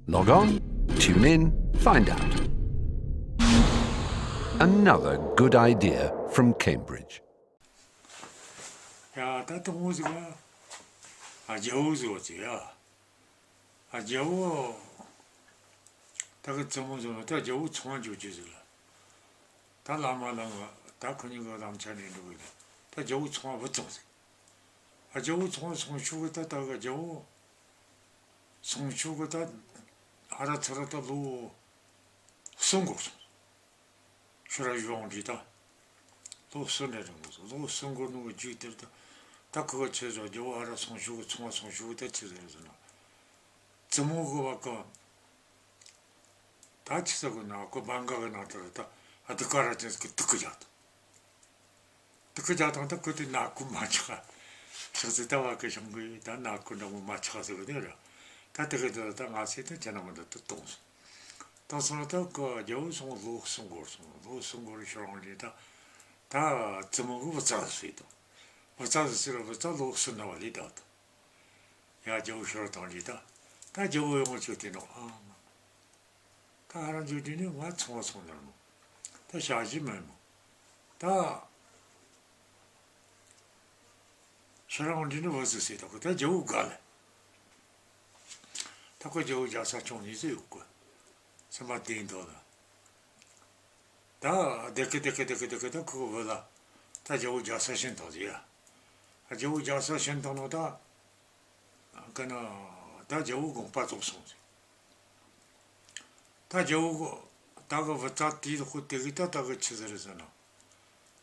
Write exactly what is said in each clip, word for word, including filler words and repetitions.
Log on, tune in, find out. Another good idea from Cambridge. ཡ། ད་དུང་འོ་ཟིག་ཨ། རྒྱལ་བོ་ཟིག་ཡོད་ཟིག་ཡ། ཨ། རྒྱལ་བོ། ད་གི་བཙུན་མོ་ཟིག་ད་རྒྱལ་བོ་ཚོང་འཇོག་རྒྱུ་ཟིག་ལ། ད་བླ་མ་ལ་ང་ད་ཁོ་གཉིས་ཀ་ལམ་ཆ་ནས་འགྲོ་གི་ད། ད་རྒྱལ་བོ་ཚོང་བུད་སོང་ཟིག་ཨ། རྒྱལ་བོ་ཚོང་སོང་ཤུགས་གི་ད་ད་གི་རྒྱལ་བོ་སོང་ཤུགས་གི་ད་ཨ་ར་ཚ་ར་ད་ལོ་གསུམ་འགོར་སོང་། ཤི་ར་ཡོང་དུས་ད་ལོ་གསུམ་རེ་རིང་གོ་སོང་། ལོ་གསུམ་འགོར་ནོ་གི་རྗེས་དེར་ད་ད་ཁོ་ག་ཆི་ཟེར། རྒྱལ་བོ་ཨ་ར་སོང་ཤུགས་གི་ཚོང་བ་སོང་ཤུགས་གི་ད་ཆི་ཟེར་ཟེར་ན། བཙུན་མོ་གི་བ་གི་ད་ཆི་ཟེར་གོ་ན། ཁོ་བང་ག་གི་ནང་དེར་ད་ཨ་དུ་ཀ་ར་ཅན་ཟིག་གི་དུག་གི་རྒྱག་ད། དུག་གི་རྒྱག་དང་ད་ཁོ་དེ་ནག་ཁུ་མ་ཆགས། ཤག་ཟིག་ད་བ་གི་ཤང་གི་ད་ནག་ཁུ་འདྲ་མོ་མ་ཆགས་ཟེར་གི་དེ་ར། ད་དེ་གི་དེ་ད་ང་ཚོས་ད་ཁྱེད་རྣམ་པ་འདི་ད་བཏང་སོང་། བཏང་སོང་ད་ཁོ་རྒྱལ་བོ་སོང་ལོ་གསུམ་འགོར་སོང་། ལོ་གསུམ་འགོར་ཤི་རང་རེད་ད། ད་བཙུན་མོ་གི་བུ་ཚ་ཟིག་ད། བུ་ཚ་ཟིག་ཟེར་ར་བུ་ཚ་ལོ་གསུམ་ན་བ་ལས་ད་ད། ཡ། རྒྱལ་བོ་ཤི་ར་བཏང་རེད་ད། ད་རྒྱལ་བོ་ཡོང་ཆོག་དེ་ནོ་ཨ་མ། ད་ཨ་ར་འཇུ་དུས་ནི་ང་ཚོང་བ་སོང་ནར་མོ། ད་ཞག་བཞི་མིན་མོ། ད་ཤི་རང་འདི་ནི་བུ་ཟིག་ཟེར་ད་ཁོ་ད་རྒྱལ་བོ་དགའ་ལེ། ད་ཁོ་རྒྱལ་བོ་རྒྱ་ས་ཆུང་ནི་ཟིག་ཡོད་གོ། སེམས་པ་དེ་འདོད་ལ། ད་དེ་གི་དེ་གི་དེ་གི་དེ་གི་ད་ཁོ་གི་བུ་ལ་ད་རྒྱལ་བོ་རྒྱ་ས་ཤིན་ཐང་ཟིག་ཡ། རྒྱལ་བོ་རྒྱ་ས་ཤིན་ཐང་ནོ་ད། ག་ན་ད་རྒྱལ་བོ་དགོངས་པ་རྫོགས་སོང་ཟིག་ད་རྒྱལ་བོ་ད་གི་བུ་ཚ་དེའི་ཁོ་དེ་གི་ད་ད་གི་ཆི་ཟེར་ཟེར་ན།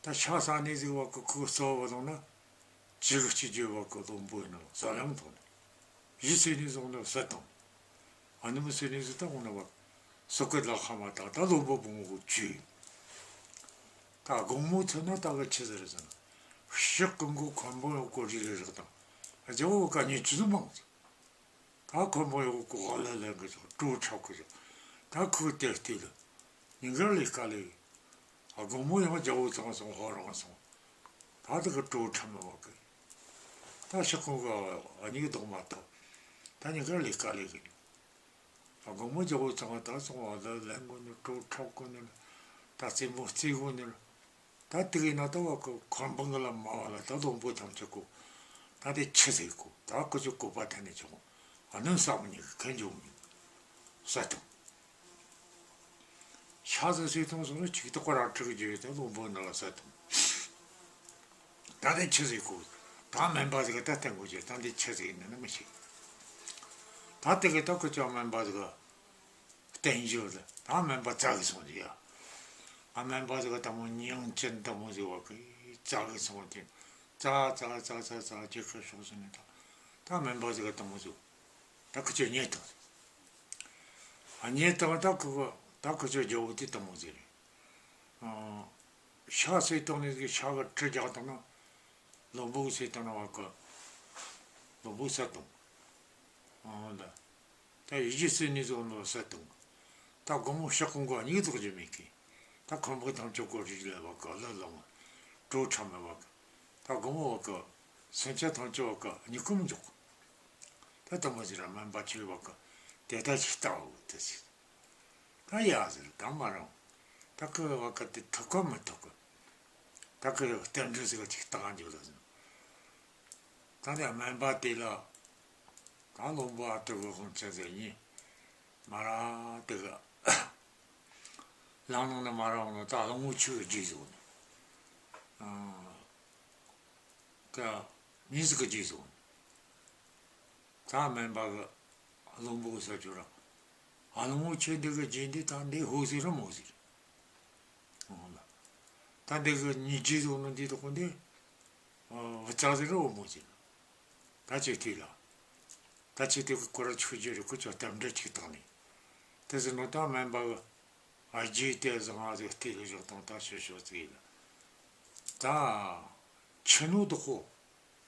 ད་ཤ་ཟ་ནི་ཟིག་བ་གི་ཁོ་གཙོ་བོ་བླངས་ན། ཅི་གི་ཅི་བརྗོད་བ་གི་བློན་པོ་ཡིན་ན་ཟ་ལང་ཐོག་ནས། ཡིད་སུ་ནི་བཟུང་ན་ཟ་དང་། ཨ་ནི་མི་སུ་ནི་ཟིག་ད་འོང་ན་བ། སོ་གི་ལ་ཁ་མ་ད་ད་བློན་པོ་བུ་མོ་གི་ཇུས། ད་དགོང་མོ་ཚོ་ན་ད་གི་ཆི་ཟེར་ཟེར་ན། ཕྱི་གི་མགོ་འཁོན་པོ་ཡོད་གོ་རི་རི་རག་དང་། རྒྱལ་བོ་ག་ཉེ་ཆུ་མང་ཟིག་ད་ཁོ་མོ་ཡོ་གོ་ལ་ལ་གི་ཆོ་དྲོ་ཆོག་གི་ཆོ། ད་ཁོ་དེར་དེ་ལ་ཉིན་དཀར་ལས་ཀ་ལས། ཨ། དགོང་མོ་ཡང་རྒྱལ་བོ་ཚང་སོང་ཧོ་རང་སོང་། ད་དེ་གི་དྲོ་ཁྲམ་མ་བ་གི། ད་ཤི་ཁོང་གི་ཨ་ནི་གི་ལྡོག་མ་ཐོབ། ད་ཉིན་དཀར་ལས་ཀ་ལས་གི། ཨ། དགོང་མོ་རྒྱལ་བོ་ཚང་ད་སོང་བ་ལ་ལན་གོ་ནི་དྲོ་ཁྲབ་གོ་ནི་ལ། ད་རྩེད་མོ་རྩེ་གོ་ནི་ལ། ད་དེ་གི་ན་ད་བ་གི་འཁོན་པོ་གི་ལ་མ་བ་ལ་ད་བློན་པོ་ཐམས་ཅད་གོ། ད་དེ་ཆི་ཟིག་གོ། ད་ཁོ་ཚོ་བཀོད་པ་ཐད་ནས་ཆོག་ཨ་ནི་ས་མོ་ཉིད་གི་ཁན་འཇོག་མི་ས་དང་། ཤ་ཟ་སོས་ཐོང་སོང་ནི་ཅིག་ཏུ་ཁོ་ར་ཁྲི་གི་རྒྱུ་ཡོད་དེ་བློན་པོ་ནང་ལ་ས་དང་། ད་དེ་ཆི་ཟིག་གོ། ད་སྨན་པ་ཟིག་གི་ད་བསྟན་དགོས་རྒྱུ་ད་འདི་ཆི་ཟིག་ཡིན་ནི་མི་ཤེས། ད་དེ་གི་ད་ཁོ་ཚོ་སྨན་པ་ཟིག་གི་བསྟན་རྒྱུ་ལ་ད་སྨན་པ་བཙལ་གི་སོང་རྒྱུ་ཡ། ཨ། སྨན་པ་ཟིག་གི་དེ་མོ་མྱིང་ཅན་དེ་མོ་ཟིག་བ་གི་བཙལ་གི་སོང་རྒྱུ། བཙལ་བཙལ་བཙལ་བཙལ་བཙལ་རྒྱུ་ཁ་ཕྱོགས་སུ་ནི་ད། ད་སྨན་པ་ཟིག་གི་དེ་མོ་ཟིག་ད་ཁོ་ཚོས་རྙེད་དང་། ཨ། རྙེད་དང་ད་ཁོ་གི་ད་ཁོ་ཚོ་རྒྱལ་བོ་དེ་དེ་མོ་ཟིག་རེད། ཨ། ཤ་ཟོས་བཏང་ནས་ཟིག་ཤ་གི་གྲི་རྒྱག་བཏང་ན། བློན་པོ་གིས་ཟོས་བཏང་ན་བ་གི། བློན་པོ་ས་དང་། ཨ་ལ། ད་ཡི་གེ་ཟོས་ནས་བཟུང་ནོ་ས་དང་། ད་དགོང་མོ་ཤ་ཁོང་གི་གཉིད་ལོག་རྒྱུ་མེད་གི། ད་འཁོན་པོ་ཐམས་ཅད་གོ་རི་ལ་བ་གི་ལ་ལ་མ། དྲོ་ཁྲ་མ་བ་གི། ད་དགོང་མོ་བ་གི། སེམས་ཅན་ཐམས་ཅད་བ་གི་གཉིད་ཁུག་མི་འཇུག་ད་དེ་མོ་ཟིག་ར་སྨན་པ་ཁྱོས་བ་གི། དེ་ལྟ་ཞིག་ལྟ་འོ་དེ་ཟིག་ད་ཡ་ཟེར་ད་མ་རུང་། ད་ཁོས་བ་གི་དེ་ཐུབ་གི་མི་ཐུབ་གི། ད་ཁོས་རྟེན་འབྲེལ་ཟིག་ཅིག་བཏང་འཇུག་ལ་ཟེར། ད་ནི་སྨན་པ་དེ་ལ་ད་བློན་པོ་ཨ་ཏི་གི་དབང་ཆ་ཟེར་ནི་མ་ར་དེ་གི་ལང་ནང་ནས་མ་ར་འོང་ནོ་ད་གླང་པོ་ཆེ་གི་རྗེས་ཟིག་ནི། ཨ། ཀ་མི་ཟིག་གི་རྗེས་ཟིག་ནི། ད་སྨན་པ་གི་བློན་པོ་གི་ས་ཆུ་ར། ཨ། གླང་པོ་ཆེ་འདི་གི་རྗེས་འདི་ད་འདི་ཧོ་ཟིག་ར་མོ་ཟིག་ར། འོང་ལ། ད་འདི་གི་གཉིས་རྗེས་ཟིག་ནི་འདི་དག་གོ་འདི། ཨ། བུ་ཚ་ཟིག་ར་འོ་མོ་ཟིག་ར། ད་ཅི་ཐུས་ལ། ད་ཅི་ཐུས་གི་ཁོ་ར་ཆུ་རྒྱུ་རེད། ཁོ་ཚོ་རྟེན་འབྲེལ་ཅིག་བཏང་ནས། དེ་ཟིག་ནོ་ད་སྨན་པ་གི། ཨ། རྗེས་དེ་བཟང་ང་ཟིག་སྟེ་གི་བཞག་དང་ད་ཤོད་ཤོད་ཟིག་ཡིན་ལ། ད་ཆུ་ནོ་དག་གོ།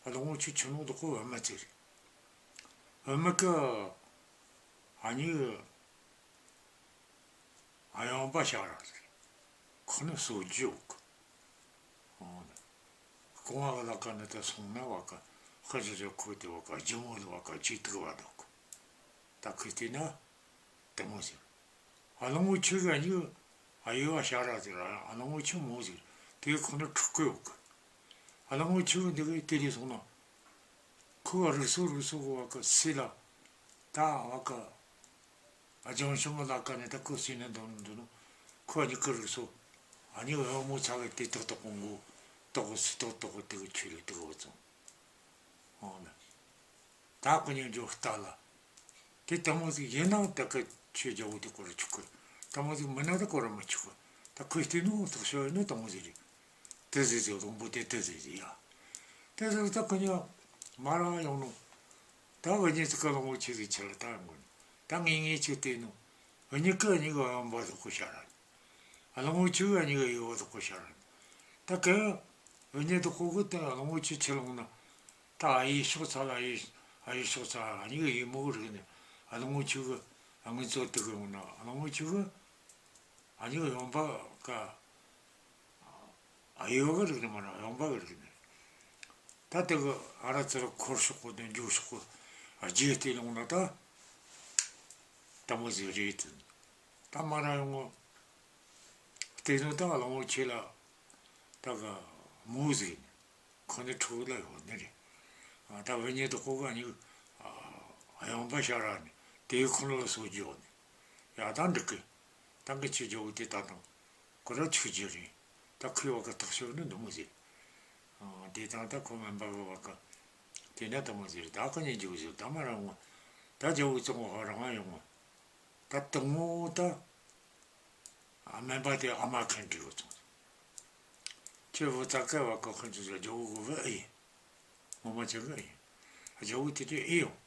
ཨ། གླང་པོ་ཆེ་ཆུ་ནོ་དག་གོ་བུད་མེད་ཟིག་རེད། བུད་མེད་གི། ཨ་ནི། ཨ། ཡང་པ་ཤ་ར་ཟིག་རེད། ཁོ་ནི་གསོ་རྒྱུ་ཡོད་གི། འོ་ན། རྐང་བ་གི་ལ་ཀ་ནི་ད་སོང་ན་བ་ཀ་ཁ་ཅི་ཅི་ཁོ་དེ་བ་ཀ་ལྗིད་མོ་ལ་བ་ཀ་ཅིག་ཐུག་བ་འདུག་གི། ད་ཁོས་བལྟས་ན། དེ་མོ་ཟིག། གླང་པོ་ཆེ་གི་གཉིས་ཀ་ཨ་ཡོད་བ་ཤ་ར་ཟིག་ར། གླང་པོ་ཆེ་མོ་ཟིག། དེ་ཁོ་ན་ཁྲག་གི་ཡོད་གི། གླང་པོ་ཆེ་གི་འདི་གི་དེ་ལས་སོང་ན། ཁོ་གི་རིགས་སོ་རིགས་སོ་གི་བ་གི་སྲས་ལ། ད་བ་གི་ལྗང་ཤིང་གི་ལ་ཀ་ནས་ད་ཁོ་སྲས་ནས་འདོན་འདོན་ནོ། ཁོ་གཉིས་ཀི་རིགས་སོ། ཨ་གཉིས་ཀ་ཡང་མོ་ཚ་གི་དེ་ཏག་ཏག་གོང་གོ་ཏག་གོ་སི་ཏག་ཏག་གོ་དེ་གི་ཆོས་ལས་དེ་གི་བ་ཙང་། འོང་ན། ད་ཁོ་གཉིས་འཇོག་ལྟ་ལ། དེ་དེ་མོ་ཟིག་ཡིན་ན་ད་ཁོ་ཆོས་རྒྱལ་པོ་དེ་སྐོར་ར་ཆོག་གི། དེ་མོ་ཟིག་མིན་ན་ད་སྐོར་ར་མི་ཆོག་གི། ད་ཁོས་བལྟས་ནོ་ཐག་ཆོད་ཡིན་ན་དེ་མོ་ཟིག་རེད། དེ་ཟིག་ཟིག་བློན་པོ་དེ་དེ་ཟིག་ཟིག་ཡ། དེ་ཟིག་ད་ཁོ་གཉིས་མ་ར་ཡོང་ནོ། ད་འུ་གཉིས་ཚིག་གི་གླང་པོ་ཆེ་ཟིག་ཆི་ལ་ད་ཡོང་གོ་ནི། ད་ངེས་ངེས་ཆི་བལྟས་ནོ། འུ་གཉིས་ཀི་གཉིས་ཀ་ཡོན་པ་ཟིག་གོ་ཤ་ར། གླང་པོ་ཆེ་གཉིས་ཀ་ཡོད་པ་དེ་གོ་ཤ་ར། ད་གན་འུ་གཉིས་དེ་གོ་གི། ད་གླང་པོ་ཆེ་ཆི་ལོང་ན། ད་ཨ་ཡེ་ཕྱོགས་ཚ་ལ་ཨ་ཡེ་ཨ་ཡེ་ཕྱོགས་ཚ་ལ་གཉིས་ཀ་ཡེ་མོ་གི་རིག་ནས། གླང་པོ་ཆེ་གི་ཨ་ངི་ཚོ་དེ་གི་ཡོང་ན་གླང་པོ་ཆེ་གི་ཨ་གཉིས་ཀ་ཡོན་པ་ག་ཨ་ཡོད་གི་རིག་ནས་མ་ན་ཡོན་པ་གི་རིག་ནས། ད་དེ་གི་ཨ་ར་ཙི་ར་འཁོར་ཕྱོགས་གི་དེ་འཇུག་ཕྱོགས་གི་རྗེས་དེ་ལོང་ན་ད་དེ་མོ་ཟིག་རེད་དེ། ད་མ་ར་ཡོང་ངོ་། དེ་ནས་ད་གླང་པོ་ཆེ་ལ་ད་ག་མོ་ཟིག་ནི་ཁོ་ནི་ཁྲོ་ལ་ཡོད་ནི་རེད། ཨ་ད་འུ་གཉིས་དེ་གོ་ག་གཉིས་ཨ་ཡོན་པ་ཤ་ར་ནི་དེ་ཁོ་ལ་སོ་རྒྱུ་ནི་ཡ་ད་འགྲིག་གི། ད་གི་ཆོས་རྒྱལ་པོ་དེ་ད་དང་ཁོ་ར་ཆོས་རྒྱལ་རེད། ད་ཁོའི་བ་གི་ཐག་ཆོད་ནི་འདི་མོ་ཟིག། ཨ་དེ་དང་ད་ཁོ་མིན་པ་གི་བ་གི་དེ་ན་དེ་མོ་ཟིག་རེད། ད་ཁོ་གཉིས་འཇུག་ཟིག་ད་མ་ར་ངོ་། ད་རྒྱལ་པོ་ཙོང་ཧོ་རང་ཡོང་ངོ་། ད་དེ་མོ་ད། ཨ་སྨན་པ་དེ་ཨ་མ་མཁན་དྲིས་གོ་སོང་། ཁྱོད་བུ་ཚ་སྐལ་བ་གོ་མཁན་ཚོ་རྒྱལ་པོ་གི་བུ་ཨེ་ཡིན། ངོ་མ་ཆེ་གི་ཨེ་ཡིན། རྒྱལ་པོ་དེ་དུས་ཨེ་ཡོང་།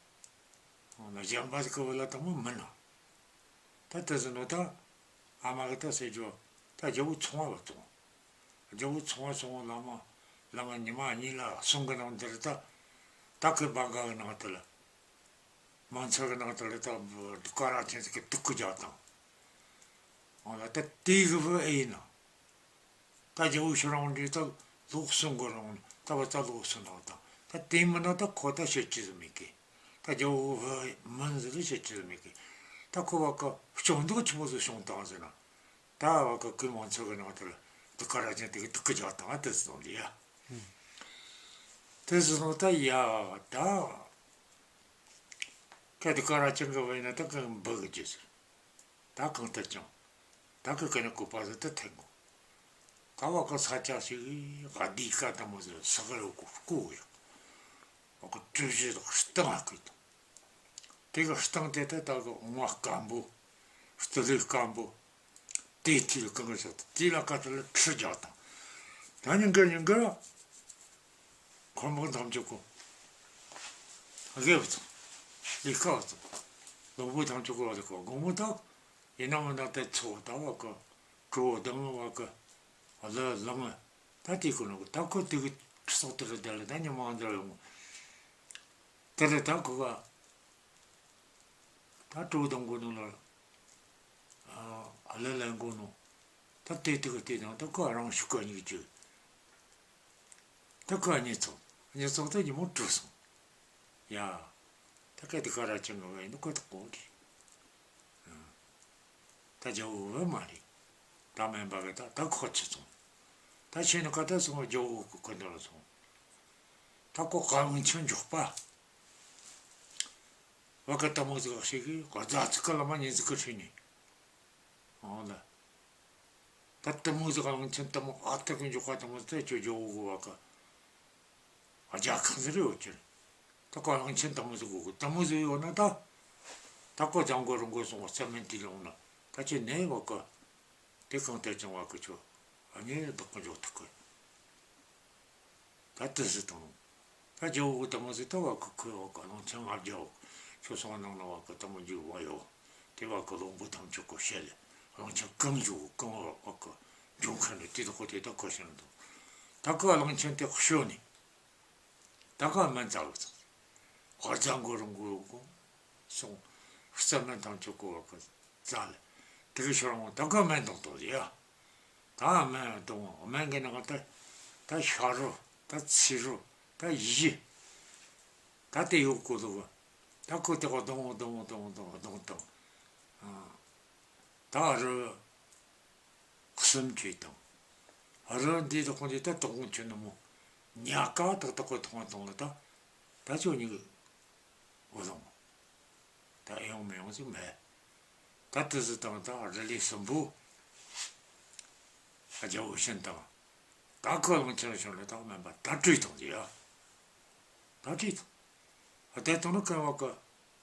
འོ་ན་གཞན་པ་ཟིག་གི་བུ་ལ་དེ་མོ་མིན་ན། ད་དེ་ཟིན་ནོ་ད་ཨ་མ་གི་ད་ཟེར་རྒྱུ། ད་རྒྱལ་པོ་ཚོང་བ་བ་བཙོང་། རྒྱལ་པོ་ཚོང་བ་སོང་བ་ལ་མ་ལ་མ་ཉི་མ་གཉིས་ལ་གསུང་གི་ནང་འདིར་ད་ད་ཁོས་བང་ག་གི་ནང་དུ་ལ། མང་ཚོགས་ཀྱི་ནང་དུ་ལ་ད་དུག་ཁ་ར་ཅན་ཟིག་གི་དུག་གི་རྒྱག་དང་། འོ་ལ་ད་དེ་གི་བུ་ཨེ་ཡིན་ན། ད་རྒྱལ་པོ་ཤི་རང་འདྲི་ད་ལོག་སོང་གི་རང་ད་བ་ད་ལོག་སོང་ན་དང་ད་དེ་མིན་ན་ད་ཁོ་ད་བཤད་རྒྱུ་ཟིག་མེད་གི། ད་རྒྱལ་པོ་བུ་མིན་ཟིག་ལ་བཤད་རྒྱུ་ཟིག་མེད་གི། ད་ཁོ་བ་ཀ་སྐྱོན་འདོགས་ཆི་མོ་ཟིག་བྱུང་བཏང་ཟེར་ན། ད་བ་ཀ་ཁོས་མང་ཚོགས་ཀྱི་ནང་དུ་ལ་དུག་ཁ་ར་ཅན་དེ་གི་དུག་གི་རྒྱག་དང་ཨ་དེ་ཟིག་དང་ལ་ཡ། དེ་ཟིག་དང་ད་ཡ་ད། ཁ་དུག་ཁ་ར་ཅན་གི་བས་ན་ད་གང་འབུ་གི་རྒྱུ་ཟེར། ད་གང་ལྟར་ཀྱང་། ད་གི་ཀ་ནས་བཀོད་པ་ཟིག་ད་ཐེག་གོ། ད་བ་ཀ་ས་ཆ་ཞིག་གི་ཨ་དེ་ཀ་ད་མོ་ཟིག་ས་ག་རུ་ཀོ་ཀོ་ཡོད། བ་ཀ་གྲུ་བཞི་དང་སྟེང་ཨ་ཀི་དང་། དེ་གི་སྟེང་དེ་ད་ད་གི་འོང་བ་སྐམ་པོ། སྟོད་ལུས་སྐམ་པོ། དེ་དུས་གང་གི་ས་དེ་ལ་ཀ་ད་ལ་ཁྲི་རྒྱག་དང་། ད་ཉིན་གི་ཉིན་གི་འཁོར་དམག་ཐམས་ཅད་ཀོ། དགེ་བ་ཚོ། ལས་ཀ་བ་ཚོ། ལོག་པོ་ཐམས་ཅད་ཀོ་བ་ལས་ཀོ་དགོང་མོ་དག་ཡིན་ན་མིན་ན་དེ་ཚོ་ད་བ་ཀ་གྲོ་བོ་དང་བ་ཀ་ལ་ལང་ད་དེ་ཀོ་ནོ་ད་ཁོ་དེ་གི་ཚོགས་དེ་རུ་དེ་ལ་ད་ཉི་མ་འདྲ་ཡོང་། དེ་ལ་ད་ཁོ་ག་ད་གྲོ་བོ་དང་གོ་ནོ་ལ་ཨ་ལ་ལ་གོ་ནོ་ད་དེ་དེ་གི་དེ་དང་ད་ཁོ་རང་ཤུགས་ཀ་གཉིས་ཀྱི། ད་ཁོ་གཉིས་ཚོགས། གཉིས་ཚོགས་ད་ཉི་མོ་དྲུག་སོང་། ཡ། ད་སྐད་དེ་ག་ར་ཅང་གི་བས་ནི་ཁོ་ད་གོ་རེད། ཨ། ད་རྒྱལ་པོ་བུ་མ་རེད། ད་སྨན་པ་གི་ད་ད་ཁོ་ཆི་སོང་། ད་ཕྱི་ནི་ཁ་ད་སོང་རྒྱལ་པོ་གི་ཁོ་འདི་ལ་སོང་། ད་ཁོ་གླང་ཆེན་འཇོག་པ། བ་ཀ་ད་མོ་ཟིག་ཞིག་གི་ག་ཛ་ཚིག་ག་ལ་མ་ཉིན་ཟིག་གི་ཁྲིད་ནས། འོ་ལ། ད་དེ་མོ་ཟིག་གླང་ཆེན་དེ་མོ་ཨ་ཐུར་གི་འཇོག་པ་དེ་མོ་ཟིག་ད་ཁྱོད་རྒྱལ་པོ་གི་བ་ཀ་རྒྱལ་ཁང་ཟིག་རེད་འོ་ཁྱེར། ད་ཁོ་གླང་ཆེན་དེ་མོ་ཟིག་གོ་གི་དེ་མོ་ཟིག་ཡོད་ན་ད། ད་ཁོ་ལྗང་གོ་རིང་གོ་སོང་བ་རྩྭ་མེད་དེ་ལོང་ན་ད་ཁྱེད་ནས་བ་ཀ་དེ་གང་ལྟར་ཀྱང་བ་ཀ་ཁྱོད་ཨ་ནི་བདག་གི་འཇོག་ཐུབ་གི། ད་དེ་ཟིག་དང་། ད་རྒྱལ་པོ་གི་དེ་མོ་ཟིག་ད་བ་ཀ་ཁོས་བ་ཀ་གླང་ཆེན་ལྔ་བརྒྱ་བ་ཁྱོད་སོང་ནང་ན་བ་ཀ་དེ་མོ་འཇུག་བ་ཡོད། དེ་བ་ཀ་བློན་པོ་ཐམས་ཅད་ཀོ་བཤད་ལས་གླང་ཆེན་གང་འཇུག་གང་བ་ཀ་འཇུག་མཁན་ནི་དེ་དག་གོ་དེ་དག་གོ་ཤེས་ན་དང་། ད་ཀ་གླང་ཆེན་དེ་ཤོར་ནས། ད་ཀ་སྨན་བཙལ་བ་ཚང་། ཧོར་རྫ་མགོ་རུ་མགོ་མགོ་སོང་། རྩྭ་སྨན་ཐམས་ཅད་ཀོ་བ་ཀ་བཙལ་ལས། དེ་གི་ཤོར་འོང་ད་ཀ་སྨན་དང་དོ་ཡ། ད་སྨན་དང་སྨན་གི་ནང་ད་ད་ཤ་རུ་ད་ཚིལ་རུ་ད་ཡི། ད་དེ་ཡོད་གོ་དོ་ག་ད་ཁོ་དེ་ག་སྡོང་སྡོང་སྡོང་སྡོང་སྡོང་དང་། ཨ། ད་རི་གསུམ་ཁྱེར་དང་། རི་འདི་དག་ཁོང་འདི་ད་དག་ཁོང་ཁྱེར་ནི་མོ། ཉག་ག་ཏག་ཏག་གི་ཐོང་བ་དང་ལ་ད། ད་ཅོ་ཉིག་འོ་དང་། ད་ཨེ་ཡོང་མི་ཡོང་ཟིག་མེད། ད་དེ་ཟི་དང་ད་རི་ལི་གསུམ་པོ། རྒྱལ་པོ་ཤིན་དང་། ད་ཁོ་གླང་ཆེན་ཤོར་ལ་ད་སྨན་པ་ད་བྲོས་དང་ཟིག་ཡ། ད་བྲོས་དང་། ད་དེ་དང་ནི་ཀན་བ་ཀ་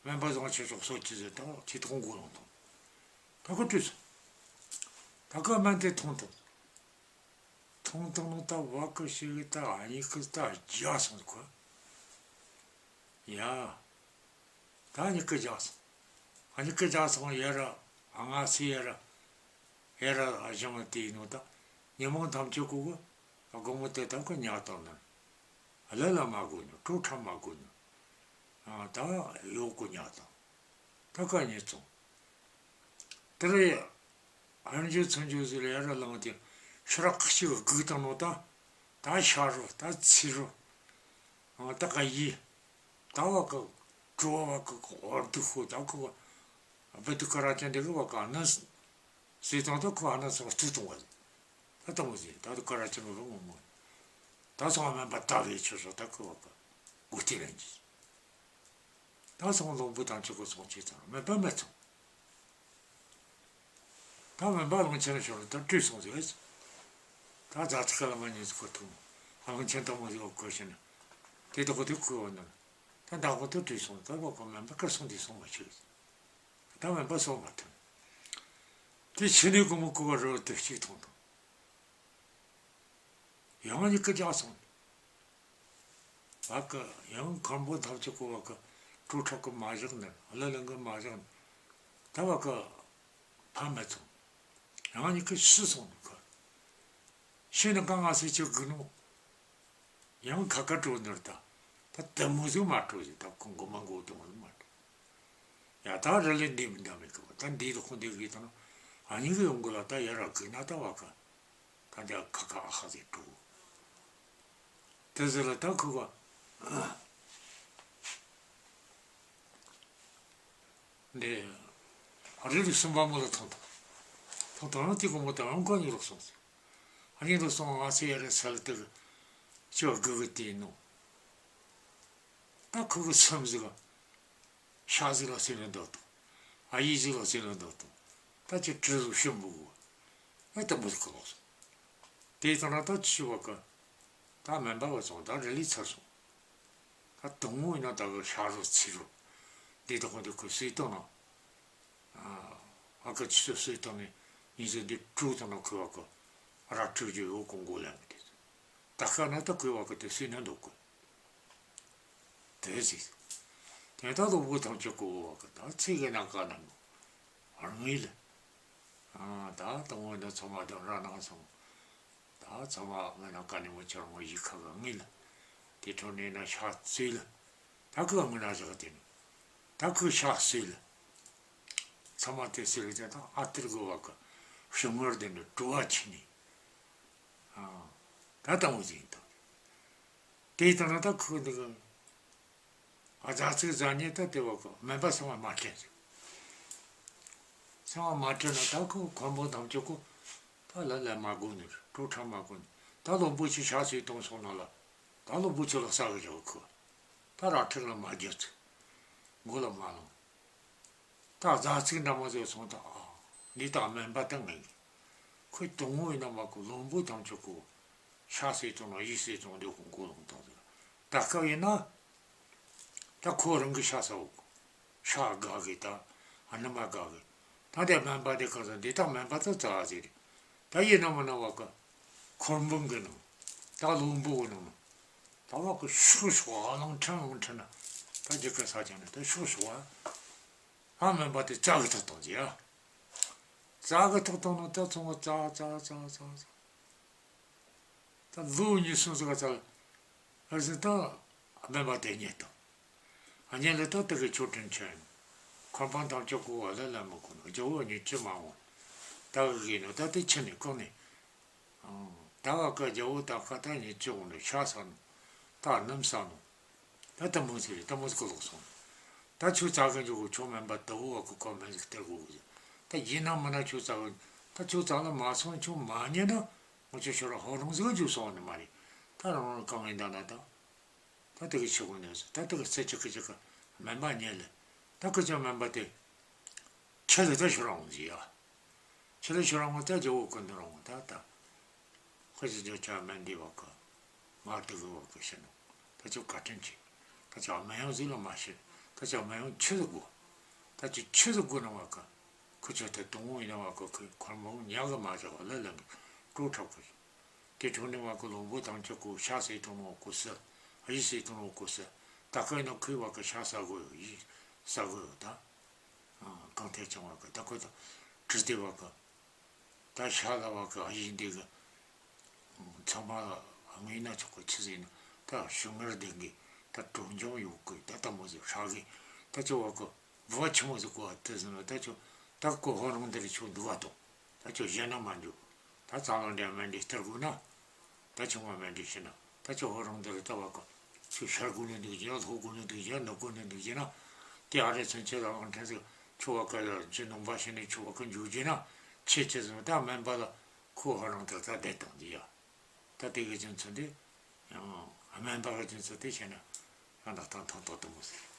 སྨན་པ་བཟང་ཆེ་ཤོག་སོ་ཅི་ཟེར་དང་ཁྱི་ཐོང་གོ་ལོང་དང་། ད་ཁོ་བྲོས་སོང་། ད་ཁོ་སྨན་དེ་འཐུང་དང་། འཐུང་དང་ནི་ད་བ་ཀ་ཞིག་གི་ད་ཨ་ཉིག་གི་ད་རྒྱགས་སོང་ཁོ། ཡ། ད་ཨ་ཉིག་གི་རྒྱགས་སོང་། ཨ་ཉིག་གི་རྒྱགས་སོང་ཡ་ར། ཨ་ང་སི་ཡ་ར། ཡ་ར་ཨ་ཞང་དེ་ཡིན་ནོ་ད། ཉི་མ་ཐམས་ཅད་ཀོ་གི་དགོང་མོ་དེ་ད་ཁོ་ཉལ་དང་ནི། ལ་ལ་མ་གོ་ནི། གྲོ་ཁྲ་མ་གོ་ནི། ཨ་ད་ཡོ་གོ་ཉལ་དང་། ད་ཀ་ཉེ་ཚོང་། དེ་རེ་ཨན་ཇོ་ཚོན་ཇོ་ཟེར་ཡ་ར་ལང་དེ་ཤ་ར་ཁ་ཤི་གི་གུག་དང་ནོ་ད། ད་ཤ་རོ་ད་ཚི་རོ། ཨ་ད་ཀ་ཡི། ད་བ་ཀ་ཀྲོ་བ་ཀ་ཀ་འོར་དུ་ཤོ་ད་ཀ་བ། བི་དུ་ཀ་ར་ཅན་དེ་གི་བ་ཀ་ནི་སི་དང་ད་ཁོ་ཨ་ན་སོ་སྟུ་དང་བ་ཟེར། ད་དང་བ་ཟེར་ད་དུ་ཀ་ར་ཅན་གི་བ་ངོ་མོ། ད་སོང་བ་སྨན་པ་ད་བེ་ཆོ་སོ་ད་ཀ་བ་ཀ་གོ་ཏི་ལན་ཇི། ད་སོང་ལོང་བུ་དང་ཆུ་ཁོ་སོང་ཆེ་ཚང་མེད་པ་མེད་ཚང་། ད་སྨན་པ་གླང་ཆེན་ཤོར་ད་བྲོས་སོང་ཟིག་ད་རྫ་ཚིག་ལ་མ་ཉེས་ཁོ་ཐུག་གླང་ཆེན་དང་མོ་ཟིག་གོ་ཤེ་ན། དེ་དག་གོ་དེ་ཁོས་བ་ན། ད་བདག་པོ་ད་བྲོས་སོང་ད་བ་གོ་སྨན་པ་ཀར་སོང་དེ་སོང་མ་ཆུ། ད་སྨན་པ་སོང་མ་ཐུབ། དེ་ཕྱི་ནས་གོ་མོ་གོ་བ་རོ་དེ་གཅིག་ཐོང་དང་། ཡང་ཉིག་གི་རྒྱགས་སོང་། བ་ཀ་ཡང་མཁན་པོ་ཐམས་ཅད་ཀོ་བ་ཀ་ཀྲུ་ཁྲག་གི་མ་བཞག་ནི་ཨ་ལ་ལང་གི་མ་བཞག་ནི། ད་བ་ཀ་ཕ་མ་ཚོ་ཡང་ཉིག་གི་ཤི་སོང་ནི་ཀ་ཤི་ནི་ཀ་ང་སི་ཅི་གི་ནོ། ཡང་ཁ་ཁ་ཀྲོ་ནི་ར་ད། ད་དེ་མོ་ཟིག་མ་ཀྲོ་ཟིག་ད་ཁོང་གོ་མ་གོ་དེ་མོ་ཟིག་མ་ཀྲོ། ཡ་ད་ར་ལེ་འདི་མི་འདའ་མི་ཀ་བ་ད་འདི་ལ་ཁོང་འདི་གི་ད་ན་ཨ་ཉིག་གི་ཡོང་གི་ལ་ད་ཡ་ར་གི་ན་ད་བ་ཀ་ད་འདི་ཁ་ཁ་ཨ་ཧ་ཟེར་འགྲོ། དེ་ཟེར་ལ་ད་ཁུ་བ། འདི་རི་ལི་གསུམ་པ་མོ་ལ་ཐོང་ཐོང་། ཐོང་ཐོང་ན་དེ་གོ་མོ་ད་རང་ཀ་ཉིག་ལོག་སོང་ཟེར། ཨ་ཉིག་ལོག་སོང་ང་སེ་ཡ་རེ་ས་ལ་དེ་གི་ཅོ་གི་གི་དེ་ནོ། ད་ཁུ་གི་སེམས་ཟིག་ག་ཤ་ཟིག་ལ་སེ་ལ་འདོད་དོ། ཨ་ཡེ་ཟིག་ལ་སེ་ལ་འདོད་དོ། ད་ཅི་གྲི་ཟིག་ཤོམ་བུ་གོ། ཨ་ད་མོ་ཟིག་ཁུ་ལོག་སོང་། དེ་ཙང་ན་ད་ཆུ་བ་ཀ་ད་སྨན་པ་བ་སོང་ད་རི་ལི་ཚར་སོང་། ད་དུང་ངོ་ཡིན་ན་ད་གི་ཤ་རོ་ཚི་རོ། དེ་དག་ཁོ་འདི་ཁུ་སུས་བཏང་ན། ཨ་ཨ་ཀ་ཆུ་སུས་བཏང་ནས་ཉིན་ཟེར་འདི་དྲུག་དང་ན་ཁུ་བ་ཀ་ར་དྲུག་རྒྱུ་ཡོད་གོང་གོ་ལ་མི་དེ། ད་ཁ་ན་ད་ཁུ་བ་ཀ་དེ་སུས་ན་འདུག་གོ། དེ་ཟིག་དེ་ད་ལོ་བུ་ཐམས་ཅད་གོ་བ་ཀ་ད་ཚིག་གི་ནང་ཀ་ན་མོ། རང་ཡིན་ལ། ཨ་ད་དང་བོ་འདི་ཚང་མ་དང་ར་ནང་སོང་། ད་ཚང་མ་ང་ན་ཀ་ནི་མོ་ཆར་མོ་ཡི་ཁ་ག་ངི་ལ། དེ་འཕྲོ་ནས་ན་ཤ་བཙོས་ལ། ད་ཁུ་ང་ན་བཞག་དེ་ནི། ད་ཁུ་ཤ་བཙོས་ལ། ཚང་མ་དེ་བཙོས་ལ་དེ་ད་ཨ་ཏིར་གོ་བ་ཀ་ཤུ་ངར་དེ་ནི་བྲོ་བ་ཆི་ནི། ཨ་ད་དང་བོ་ཟིན་དང་། དེ་ལྟར་ན་ད་ཁུ་འདི་གི་ཨ་ཛ་ཚིག་ཛ་ཉེ་ད་དེ་བ་ཁུ་སྨན་པ་ཚང་མ་མ་དྲན་ཟིག་ཚང་མ་མ་དྲན་ན་ད་ཁུ་མཁན་པོ་ཐམས་ཅད་ཁུ་ད་ལ་ལ་མ་གོ་ནི་རེད། གྲོ་ཁྲ་མ་གོ་ནི། ད་ལོ་བུ་ཆུ་ཤ་ཚོས་བཏང་སོང་ན་ལ། ད་ལོ་བུ་ཆུ་ལ་ས་གི་བཞག་ཁུ་ད་ར་ཁྲིག་ལ་མ་རྒྱབ་ཚིག་མགོ་ལ་མ་ལོང་། ད་ཟ་ཚིག་འདྲ་མོ་ཟོས་སོང་ད། ཨ་འདི་ད་སྨན་པ་ད་ངན་གི། ཁོས་དུང་ངོ་ཡིན་ན་མ་ཁོ་ལོང་བུ་དང་ཆོ་ཁོ། ཤ་ཟོས་སོང་ན་ཡིད་ཟོས་སོང་འདི་ཁོ་མགོ་ལོང་དང་ཟེར། ད་སྐབས་ཡིན་ན། ད་ཁོ་རང་གི་ཤ་ཟ་འོ་གོ། ཤ་དགའ་གི་ད། ཨ་ནི་མ་དགའ་གི། ད་དེ་སྨན་པ་དེ་གང་ཟེར་འདི་ད་སྨན་པ་ད་ཙ་ཟེར། ད་ཡིན་ན་མ་ན་བ་ཀ་འཁོར་འབུམ་གི་ནང་། ད་ལོང་བུ་གི་ནང་ན། ད་བ་ཀ་ཤུགས་ཤོག་ཨ་ལང་ཁྲན་ལང་ཁྲན་ན། ད་རྒྱུ་སྐར་ས་ཆ་ནས་ད་ཤུགས་ཤོག་ཨ། ཨ་སྨན་པ་དེ་ཙག་གི་ཐག་བཏང་ཟེར་ཡ། ཙག་གི་ཐག་བཏང་ན་ད་ཚང་མ་ཙག་ཙག་ཙག་ཙག་ཙག་ད་ལོ་གཉིས་གསུམ་ཙག་ཙག་ཨ་ཟེར་ད་སྨན་པ་དེ་རྙེད་དང་། ཨ་ཉེ་ལ་ད་དེ་གི་ཆོ་དྲིན་ཆེན། ཁོ་པང་དང་ཅོ་གོ་བ་ལ་ལ་མི་གོ་ནོ་རྒྱ་བོ་གཉིས་ཅི་མ་འོང་། ད་གི་གི་ནོ་ད་དེ་ཆི་ནས་གོ་ནས། ཨང་། ད་བ་ཀ་རྒྱ་བོ་ད་ཁ་ད་ཉིད་ཅི་འོང་ནས་ཤ་ཟ་ནོ། ད་སྣུམ་ཟ་ནོ། ད་ད་མོ་ཟིག་རེད། ད་མོ་ཟིག་གི་ལོག་སོང་། ད་ཆུ་ཙག་གི་འཇོག་གོ་ཆོ་སྨན་པ་ད་བོ་བ་ཀ་ཁོ་སྨན་ཟིག་སྟེར་གོ་གི། ད་ཡིན་ན་མིན་ན་ཁྱོད་རྩ་བ། ད་ཁྱོད་རྩ་ལ་མ་སོང་། ཁྱོད་མ་ཉན་ན་ང་ཚོ་ཤོར་ཧོ་རང་ཟིག་འཇུག་སོང་ནི་མ་རེད། ད་རང་རང་གང་ཡིན་ད་ན་ད། ད་དེ་གི་ཆི་གོ་ནས་ཟེར། ད་དེ་གི་ཚེ་གཅིག་གི་གཅིག་གི་སྨན་པ་ཉན་ལེ། ད་ཁི་ཅག་སྨན་པ་དེ་ཁྱི་ལ་ད་ཤོར་རང་ཟིག་ཡ། ཁྱི་ལ་ཤོར་རང་ད་ཇོ་བོ་ཀུན་ཏུ་རང་ད་ད། ཁོ་ཅི་ཅོ་ཅ་སྨན་འདི་བ་གི། ང་དེ་གི་བ་གི་ཤི་ནོ། ད་ཅོ་བཀའ་དྲིན་ཆེ། ད་ཅོ་སྨན་ཡང་ཟིག་ལ་མ་ཤི། ད་ཅོ་སྨན་ཡང་ཆི་ཟིག་དགོ། ད་ཅོ་ཆི་ཟིག་དགོ་ནོ་བ་གི། ཁོ་ཅོ་ད་དུང་བོ་ཡིན་ན་བ་གི་ཁོ་ཁོར་མོ་ཉག་གི་མ་བཞག་ལ་ལ་གི་གྲོ་འཁྲབ་གི། དེ་འཕྲོ་ནས་བ་གི་ལུང་པོ་དང་ཅོ་གོ་ཤ་ཟེར་དུང་ནོ་གོ་སི། ཨ་ཡི་ཟེར་དུང་ནོ་གོ་སི། ད་གི་ནོ་ཁོས་བ་གི་ཤ་ཟ་གོ་ཡོ་ཡི་ཟ་གོ་ཡོ་ད། གང་ཐད་ཅང་བ་གི་ད་ཁོ་ད་གྲི་དེ་བ་གི། ད་ཤ་ལ་བ་གི་ཨ་ཡི་འདི་གི། ཚང་མ་དངོས་ན་ཆོག་གི་ཆི་ཟེར་ན། ད་ཞུ་ངར་ལྡན་གི། ད་གྲོ་འཇོང་ཡོད་གི། ད་ད་མོ་ཟིག་ཧྲ་གི། ད་ཅོ་བ་གི་བུ་བ་ཆི་མོ་ཟིག་གོ་བ་དེ་ཟིན་ན། ད་ཅོ་ད་གོ་ཧོ་རང་འདིར་ཆོ་འདུག་བ་དང་། ད་ཅོ་གཞན་ན་མ་འཇུག་ད་ཙང་ལ་འདྲ་མ་འདྲ་སྟེར་དགོས་ན། ད་ཆུང་བ་མ་འདྲ་ཤི་ན། ད་ཅོ་ཧོ་རང་འདིར་ད་བ་གི། ཁྱོད་ཤར་དགོས་ནི་འདུག་ཅེ་ན། ལྷོ་དགོས་ནི་འདུག་ཅེ་ན། ནུབ་དགོས་ནི་འདུག་ཅེ་ན། དེ་ཨ་རེ་ཚུན་ཆད་ལ་ཨང་ཕྲན་ཟིག་ཁྱོད་བ་གི་ལ་ཇི་ནང་པ་ཤི་ནས་ཁྱོད་བ་གི་འཇུག་ཅེ་ན། ཆེ་ཆེ་ཟིན་ད་སྨན་པ་ལ་ཁོ་ཧོ་རང་འདིར་ད་བསྡད་བཏང་ཅི་ཡ། ད་དེ་གི་རྒྱུ་མཚན་དེ། ཡང་སྨན་པ་གི་རྒྱུ་མཚན་དེ་བཤད་ན། ཡང་ད་ཐང་ཐང་ཏོག་ཏོ་མོ་ཟིག